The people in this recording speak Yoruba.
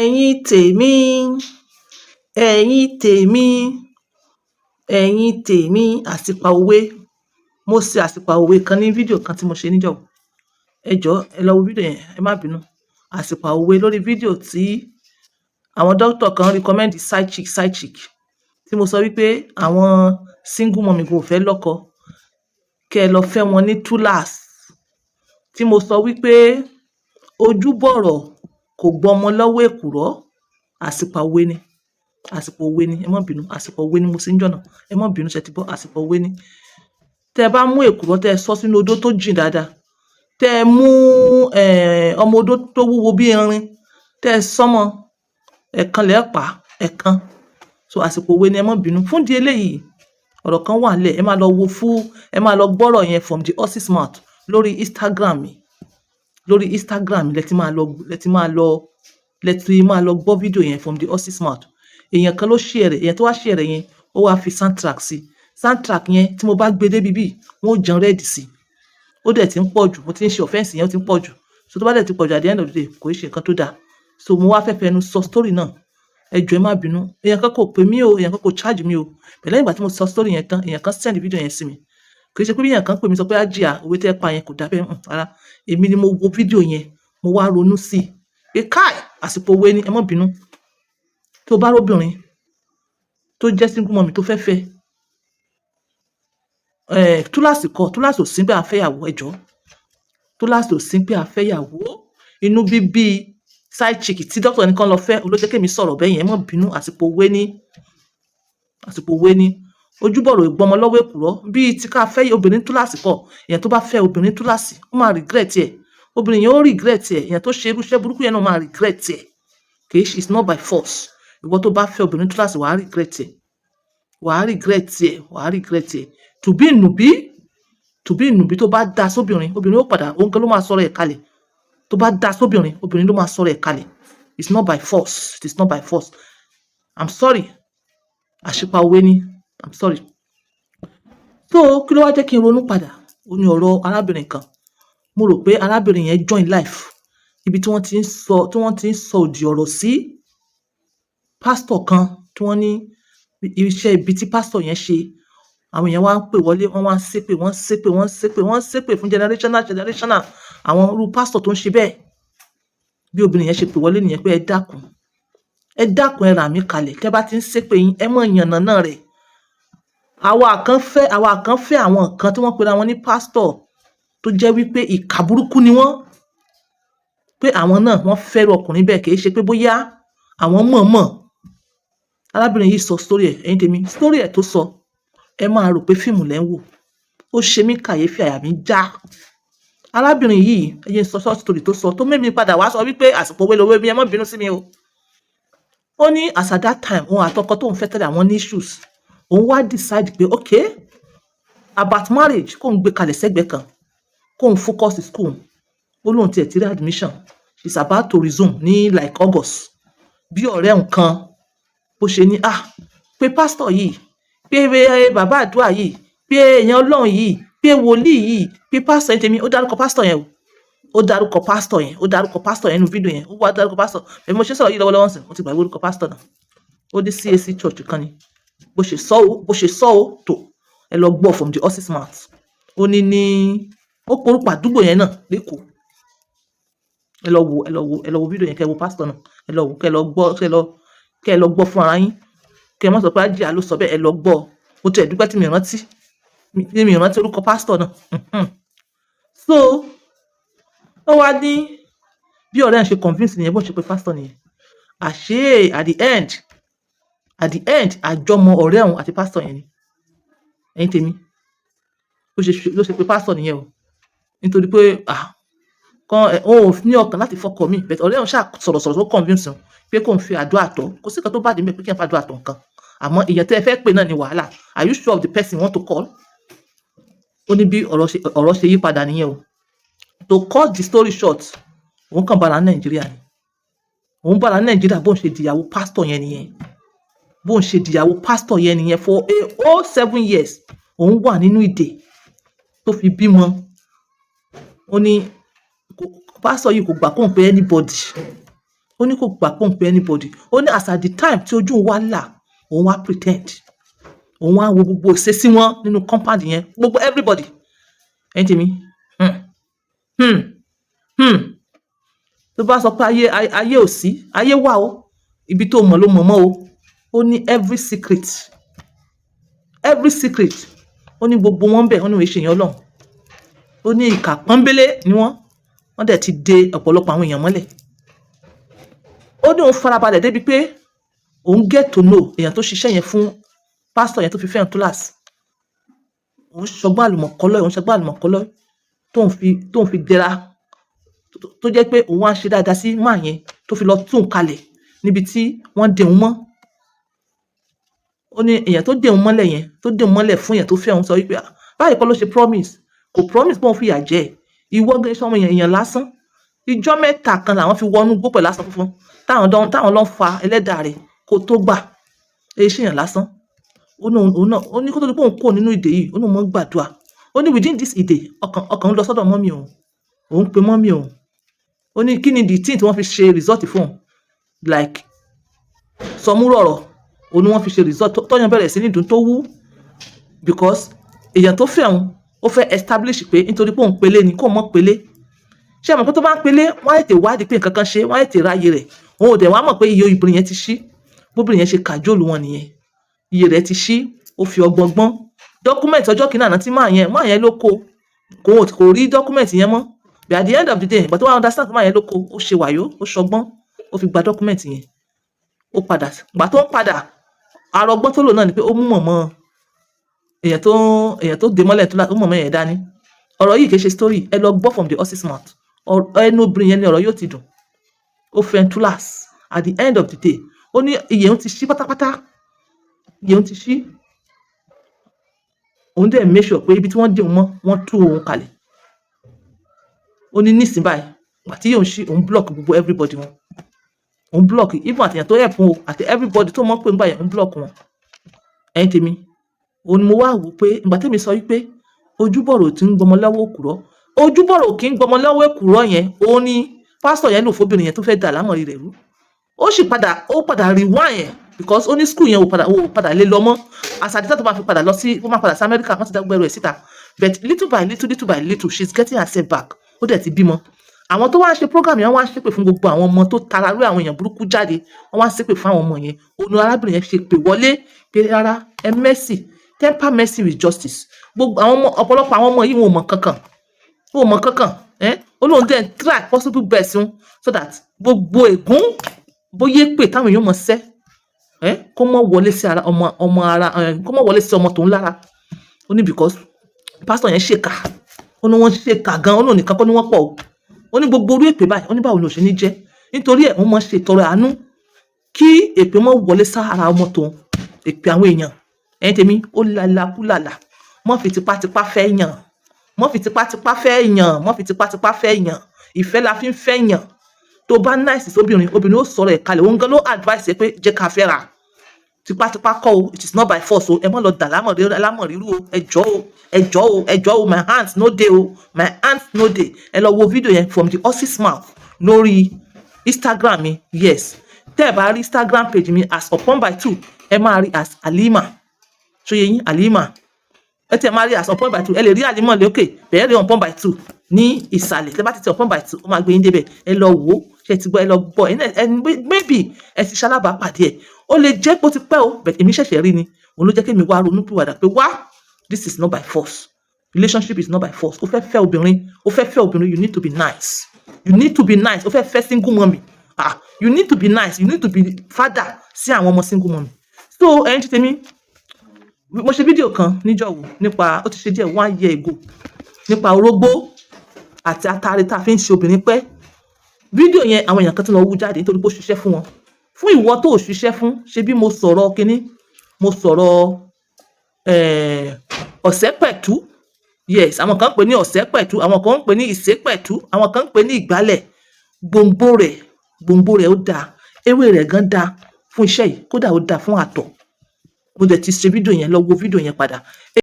Ẹ̀yin tèmi, ẹ̀yin tèmi, ẹ̀yin tèmi, àsìpà òwe. Mo ṣe àsìpà òwe kan ní fídíò kan tí mo ṣe níjọ̀wọ́. Ẹ jọ̀ọ́, ẹ lọ wo fídíò yẹn, ẹ má bínú. Àsìpà òwe lórí fídíò tí àwọn dókítà kan recommend side chick, side chick, tí mo sọ wípé àwọn single mummy kò fẹ́ lọ́kọ, kẹ́ ẹ lọ fẹ́ wọn ní túláàsì. Tí mo sọ wípé ojúbọ̀rọ̀ kò gbọmọ lọ́wọ́ èkùrọ́, àsìpà òwe ni. Àsìpà òwe ni, ẹ má bínú. Àsìpà òwe ni mo ṣe níjọ́ náà. Ẹ má bínú, ṣé ti gbọ́? Àsìpà òwe ni. Tẹ bá mú èkùrọ́, tẹ sọ sínú odó tó jìn dáadáa, tẹ mú ọmọ odó tó wúwo bí irin, tẹ sọ́ mọ́, ẹ̀kan lẹ́ pa, ẹ̀kan. So àsìkò òwe ni, ẹ má bínú. Fún ìdí eléyìí, ọ̀rọ̀ kan wà nílẹ̀, ẹ máa lọ wo fún, ẹ máa lọ gbọ́rọ̀ yẹn from the horse's mouth lórí Instagram mi. Lórí Instagram lẹ ti máa lọ, lẹ ti máa lọ, lẹ ti máa lọ gbọ́ fídíò yẹn from the horse's mouth. Èèyàn kan ló share rẹ̀, èèyàn tó wá share rẹ̀ yẹn, ó wá fi soundtrack sí. Soundtrack yẹn, tí mo bá gbé dé ibí, wọ́n ó jan red sí. Ó dẹ̀ ti ń pọ̀ jù, mo ti ń ṣe offence yẹn, ó ti ń pọ̀ jù. So tó bá dẹ̀ ti pọ̀ jù, at the end of the day, kò í ṣe nǹkan tó dáa. So mo wá fẹ́ fẹnu sọ story náà. Ẹ jọ̀ọ́, ẹ má bínú. Èèyàn kan kò pè mí o, èèyàn kan kò charge mi o. But lẹ́yìn ìgbà tí mo sọ story yẹn tán, èèyàn kan send video yẹn sí mi. Kì í ṣe pé bí èèyàn kan pè mí sọ pé, "Hajia, òwe tí ẹ pa yẹn kò dá bẹ́ẹ̀." Rárá. Èmi ni mo wo fídíò yẹn, mo wá ronú sí i pé káì, àsìkò òwe ni, ẹ má bínú. Tó bá róbìnrin tó jẹ́ single mummy tó fẹ́ fẹ́, túláàsì kọ́, túláàsì ò sí pé a fẹ́ ìyàwó, ẹ jọ̀ọ́. Túláàsì ò sí pé a fẹ́ ìyàwó. Inú bíbí side chick tí doctor ní kán lọ fẹ́, òun ló jẹ́ kí èmi sọ̀rọ̀ bẹ́ẹ̀ yẹn. Ẹ má bínú, àsìkò òwe ni. Àsìkò òwe ni. Ojúbọ̀rọ̀ ò gbọmọ lọ́wọ́ èkùrọ́. Bí tí ká fẹ́ obìnrin túláàsì kọ́, èèyàn tó bá fẹ́ obìnrin túláàsì, ó máa regret ẹ̀. Obìnrin yẹn ó regret ẹ̀. Èèyàn tó ṣe irú iṣẹ́ burúkú yẹn náà máa regret ẹ̀. Kì í ṣe, it's not by force. Ìwọ tó bá fẹ́ obìnrin túláàsì, wàá regret ẹ̀, wàá regret ẹ̀, wàá regret ẹ̀. Tùbí nùbí, tùbí nùbí, tó bá da sóbìnrin, obìnrin ó padà, òun gan ló máa sọ̀rọ̀ ẹ̀ kalẹ̀. Tó bá da sóbìnrin, obìnrin ló máa sọ̀rọ̀ ẹ̀ kalẹ̀. It's not by force, it is not by force. I'm sorry, àṣìpa òwe ni, I'm sorry. So kí ló wá jẹ́ kí n ronú padà? Ó ní ọ̀rọ̀ arábìnrin kan. Mo rò pé arábìnrin yẹn join live ibi tí wọ́n ti ń sọ, tí wọ́n ti ń sọ òdì ọ̀rọ̀ sí pásítọ̀ kan, tí wọ́n ní iṣẹ́ ibi tí pásítọ̀ yẹn ṣe. Àwọn èèyàn wá ń pè wọlé, wọ́n wá ń ṣépè, wọ́n ń ṣépè, wọ́n ń ṣépè, wọ́n ń ṣépè fún generational generational àwọn irú pásítọ̀ tó ń ṣe bẹ́ẹ̀. Bí obìnrin yẹn ṣe pè wọlé nìyẹn pé, "Ẹ dákun, ẹ dákun, ẹ rà mí kalẹ̀. Tẹ́ bá ti ń ṣépè yín, ẹ mọ̀ yànnàná rẹ̀. Àwa kan fẹ́ àwọn kan tí wọ́n pera wọn ní pásítọ̀ tó jẹ́ wípé ìkà burúkú ni wọ́n, pé àwọn náà wọ́n fẹ́rù ọkùnrin bẹ́ẹ̀, kì í ṣe pé bóyá àwọn mọ̀ọ́mọ̀." Arábìnrin yìí sọ story ẹ̀. Ẹ̀yin tèmi, story ẹ̀ tó sọ, ẹ máa rò pé fíìmù lẹ́ ń wò. Ó ṣe mí kàyéfì, àyà mi já. Arábìnrin yìí, ẹ jẹ́ n sọ short story tó sọ tó mẹ́mi padà wá sọ wípé àsìkò òwe lòwe mi. Ẹ má bínú sí mi o. Ó ní as at that time, òun àtọkọ tóun fẹ́ tẹ́lẹ̀, àwọn ní issues. Òun wá decide pé okay, about marriage, kóun gbé kalẹ̀ sẹ́gbẹ̀ẹ́ kan, kóun focus school. Ó lóun tiẹ̀ ti rí admission, she's about to resume ní like August. Bí ọ̀rẹ́ nǹkan bó ṣe ní, ah, pé pásítọ̀ yìí, pé bàbá àdúrà yìí, pé èèyàn Ọlọ́run yìí, pé wòlíì yìí, pé pásítọ̀ yẹn. Tèmi, ó dárúkọ pásítọ̀ yẹn o, ó dárúkọ pásítọ̀ yẹn, ó dárúkọ pásítọ̀ yẹn nínú fídíò yẹn. Ó wá dárúkọ pásítọ̀. Èmi mo ṣe sọ̀rọ̀ yìí lọ́wọ́lọ́wọ́ sìn, mo ti gbàgbé orúkọ pásítọ̀ náà. Ó ní CAC church kan ni. Bó ṣe sọ ó, bó ṣe sọ ó tó, ẹ lọ gbọ́ from the horse's mouth. Ó ní ó porúkọ àdúgbò yẹn náà lẹ́kọ̀ọ́. Ẹ lọ wo, ẹ lọ wo, ẹ lọ wo fídíò yẹn, kẹ́ wo pásítọ̀ náà. Ẹ lọ wò, kẹ́ lọ gbọ́, kẹ́ lọ gbọ́ fún ara yín, kẹ́ ẹ má sọ pé Hajia ló sọ bẹ́ẹ̀. Ẹ lọ gbọ́. Mo tiẹ̀ dúpẹ́ tí mi rántí orúkọ pásítọ̀ náà. So ó wá ní bí ọ̀rẹ́ ẹ̀ ṣe convince nìyẹn, bó ṣe pé pásítọ̀ nìyẹn. Àṣé at the end, àjọmọ ọ̀rẹ́ òun àti pásítọ̀ yẹn ni. Ẹ̀yin tèmi, bó ṣe ló ṣe pé pásítọ̀ nìyẹn o, nítorí pé ah kan òun ò ní ọkàn láti fọkọ mi, but ọ̀rẹ́ òun ṣáà sọ̀rọ̀ sọ̀rọ̀ tó convince òun pé kóun fi àdúrà tọ́. Kò sí nǹkan tó bá dé mẹ́ pé kí n fa àdúrà tọ́ nǹkan, àmọ́ èèyàn tẹ́ ẹ fẹ́ pè náà ni wàhálà. Are you sure of the person you want to call? Ó ní bí ọ̀rọ̀ ṣe yí padà nìyẹn o. To cut the story short, òun kàn bára ní Nàìjíríà ni, òun bára ní Nàìjíríà. Bóun ṣe dìyàwó pásítọ̀ yẹn nìyẹn, bóun ṣe dìyàwó pásítọ̀ yẹn nìyẹn. For a whole 7 years, òun wà nínú ìdè tó fi bímọ. Ó ní pásítọ̀ yìí kò gbà kóun pé anybody. Ó ní kò gbà pé òun pe anybody. Ó ní as at the time tí ojú òun wá là, òun wá pretend, òun wá wo gbogbo ìṣesí wọn nínú compound yẹn, gbogbo everybody. Ẹ̀yin tèmi, tó bá sọ pé ayé, ayé ò sí, ayé wà o. Ibi tó mọ̀ ló mọ̀ mọ́ o. Ó ní every secret, every secret, ó ní gbogbo wọn bẹ̀. Wọ́n ní wọ́n ṣe èèyàn Ọlọ́run. Ó ní ìkà pọ́nbélé ni wọ́n. Wọ́n dẹ̀ ti de ọ̀pọ̀lọpọ̀ àwọn èèyàn mọ́lẹ̀. Ó ní òun farabalẹ̀ débi pé òun get to know èèyàn tó ṣiṣẹ́ yẹn fún pásítọ̀ yẹn tó fi fẹ́ràn túláàsì. Òun ṣọgbọ́n àlùmọ̀kọ́lọ́, òun ṣọgbọ́n àlùmọ̀kọ́lọ́ tóun fi dẹra, tó jẹ́ pé òun wá ń ṣe dáadáa sí máa yẹn, tó fi lọ tún kalẹ̀ níbi tí wọ́n dé òun mọ́. Ó ní èèyàn tó dé òun mọ́lẹ̀ yẹn, tó dé òun mọ́lẹ̀ fún èèyàn tó fẹ́ òun, sọ wípé, "Ah, báyìí kọ́ ló ṣe promise. Kò promise pé òun fìyà jẹ ẹ́. Ìwọ gan iṣẹ́ ọmọ èèyàn, èèyàn lásán." Ìjọ́ 3 kan làwọn fi wọnú igbó pẹ̀lú aṣọ funfun táwọn lọ ń fa ẹlẹ́dàá rẹ̀ kó tó gbà. Èyí ṣe èèyàn lásán. Ó ní òun náà, ó ní kó tó di pé òun kúrò nínú ìdè yìí, ó ní òun máa ń gbàdúrà. Ó ní within this ìdè, ọkàn ń lọ sọ́dọ̀ mummy òun, òun pe mummy òun. Ó ní kí ni the thing tí wọ́n fi ṣe result fún òun, like sọmúrọ̀rọ̀ òun ni wọ́n fi ṣe result tọ́yàn bẹ̀rẹ̀ sí ní dùn tó wú, because èèyàn tó fẹ́ òun, ó fẹ́ establish pé nítorí pé òun pélé ni kó mọ̀ pélé. Ṣé ẹ mọ̀ pé tó bá ń pélé, wọ́n á tètè wádìí pé nǹkan kan ṣe, wọ́n á tètè ráyè rẹ̀. Òun ò dẹ̀ wá mọ̀ pé iye obìnrin yẹn ti ṣí. Bóbìnrin yẹn ṣe cajole wọn nìyẹn. Iye rẹ̀ ti ṣí. Ó fi ọgbọ́n gbọ́n document ọjọ́ kìíní àná tí máa yẹn ló kó, kò rí document yẹn mọ́. But at the end of the day, ìgbà tó wá understand pé máa yẹn ló kó, ó ṣe wàyó, ó ṣọgbọ́n, ó fi gba document yẹn. Ó padà. Ìgbà tó ń padà, àrọ̀gbọ́n tó lò náà ni pé ó mú mọ̀mọ́ èèyàn tó dé mọ́lẹ̀ tó ó mọ̀mọ́ yẹn dání. Ọ̀rọ̀ yìí kì í ṣe story. Ẹ lọ gbọ́ from the horse's mouth. Ẹnu obìnrin yẹn ni ọ̀rọ̀ yóò ti dùn. Ó fẹ́ túláàs. At the end of the day, ó ní iye òun ti ṣí pátápátá, iye òun ti ṣí. Òun dẹ̀ make sure pé ibi tí wọ́n dé òun mọ́, wọ́n tú òun kalẹ̀. Ó ní nísìnyí báyìí, ìgbà tí yóò ṣí, òun block gbogbo everybody wọn. Òun block even àtẹ̀yàn tó help o, àti everybody tó mọ̀ pé ńgbà yẹn, òun block wọn. Ẹ̀yin tèmi, òun ni mo wá wò pé ìgbà tèmi sọ wípé ojúbọ̀rọ̀ tí ń gbọmọ lọ́wọ́ òkúrọ́, ojúbọ̀rọ̀ kì í gbọmọ lọ́wọ́ èkùrọ́ yẹn, òun ni pásítọ̀ yẹn lò fóbìnrin yẹn tó fẹ́ dà lámọ̀rí rẹ̀ rú. Ó sì padà, ó padà rewind yẹn, because ó ní school yẹn ò padà lè lọ mọ́. Àsàdítà tó máa fi padà lọ sí, ó máa padà sí Amẹ́ríkà, wọ́n ti dá gbẹrù ẹ̀ síta. But little by little, little by little, she is getting herself back. Ó dẹ̀ ti bímọ. Àwọn tó wá ń ṣe program yẹn, wọ́n wá ń ṣépè fún gbogbo àwọn ọmọ tó tara lórí àwọn èèyàn burúkú jáde. Wọ́n wá ń ṣépè fún àwọn ọmọ yẹn. Òun arábìnrin yẹn ṣe pè wọlé pé rárá, ẹ mercy, temper mercy with justice. Gbogbo àwọn ọmọ, ọ̀pọ̀lọpọ̀ àwọn ọmọ yìí, wọn ò mọ̀ kankan, wọn ò mọ̀ kankan. Ẹ́ ó lóun dẹ̀ try possible best fún so that gbogbo ègún, bóyá èpè táwọn èèyàn mọ̀ sẹ́ ẹ́, kó mọ̀ wọlé sí ara ọmọ, ọmọ ara ẹ̀, kó mọ̀ wọlé sí ọmọ tòun lára. Ó ní because pastor yẹn ṣèkà. Ó ní wọ́n ṣèkà gan. Ó ní ònìkan kọ́ ni wọ́n pọ̀ o. Ó ní gbogbo orí èpè báyìí, ó ní báwo ni ò ṣe ní jẹ́. Nítorí ẹ̀, wọ́n máa ṣe ìtọrẹ àánú kí èpè mọ́ wọlé sára ọmọ tòun, èpè àwọn èèyàn. Ẹ̀yin tèmi, ó lalakúlàlà. Mọ́ fi tipátipá fẹ́ yàn, mọ́ fi tipátipá fẹ́ yàn, mọ́ fi tipátipá fẹ́ yàn. Ìfẹ́ la fi ń fẹ́ yàn. Tó bá nice sóbìnrin, obìnrin ó sọ̀rọ̀ ẹ̀ kalẹ̀. Òun gan ló advice ẹ pé jẹ́ ká fẹ́ ra. Tipátipá kọ́ o. It is not by force o. Ẹ má lọ dà lámọ̀ rírú o. Ẹ jọ̀ọ́ o, ẹ jọ̀ọ́ o, ẹ jọ̀ọ́ o. My hands no dey o, my hands no dey. Ẹ lọ wo fídíò yẹn from the horse's mouth lórí Instagram mi. Yes, tẹ́ ẹ bá rí Instagram page mi as Upon by Two, ẹ máa rí as Halima. Ṣó yé yín? Halima. Ẹ tẹ́ máa rí as Upon by Two. Ẹ lè rí Halima lókè bẹ́ẹ̀, rí Upon by Two ní ìsàlẹ̀. Tẹ́ bá ti tẹ Upon by Two, ó máa gbé yín débẹ̀. Ẹ lọ wò ó. Ṣe ti gbọ́? Ẹ lọ gbọ́. Ẹ maybe ẹ ti ṣalábàápàdé ẹ. Ó lè jẹ́ pé ó ti pẹ́ o, but èmi ṣẹ̀ṣẹ̀ rí ni. Òun ló jẹ́ kí èmi wá ronú pìwàdà pé wá, this is not by force. Relationship is not by force. O fẹ́ fẹ́ obìnrin, o fẹ́ fẹ́ obìnrin, you need to be nice. You need to be nice. O fẹ́ fẹ́ single mommy, ah, you need to be nice. You need to be father sí àwọn ọmọ single mommy. So ẹ̀yin ti tèmi, mo ṣe fídíò kan níjọ́ wo nípa, ó ti ṣe díẹ̀, one year ago, nípa orógbó àti atare tá a fi ń ṣe obìnrin pẹ́. Fídíò yẹn, àwọn èèyàn kan tí lọ wú jáde nítorí pé ó ṣiṣẹ́ fún wọn. Fún ìwọ tó ò ṣiṣẹ́ fún, ṣe bí mo sọ̀rọ̀ kínní, mo sọ̀rọ̀ ọ̀sẹ́pẹ̀tú. Yes, àwọn kan ń pè ní ọ̀sẹ́pẹ̀tú, àwọn kan ń pè ní ìsépẹ̀tú, àwọn kan ń pè ní ìgbálẹ̀. Gbòǹgbò rẹ̀ ó dáa, ewé rẹ̀ gan dáa fún iṣẹ́ yìí, kódà ó dáa fún àtọ̀. Mo dẹ̀ ti ṣe fídíò yẹn. Lọ wo fídíò yẹn padà.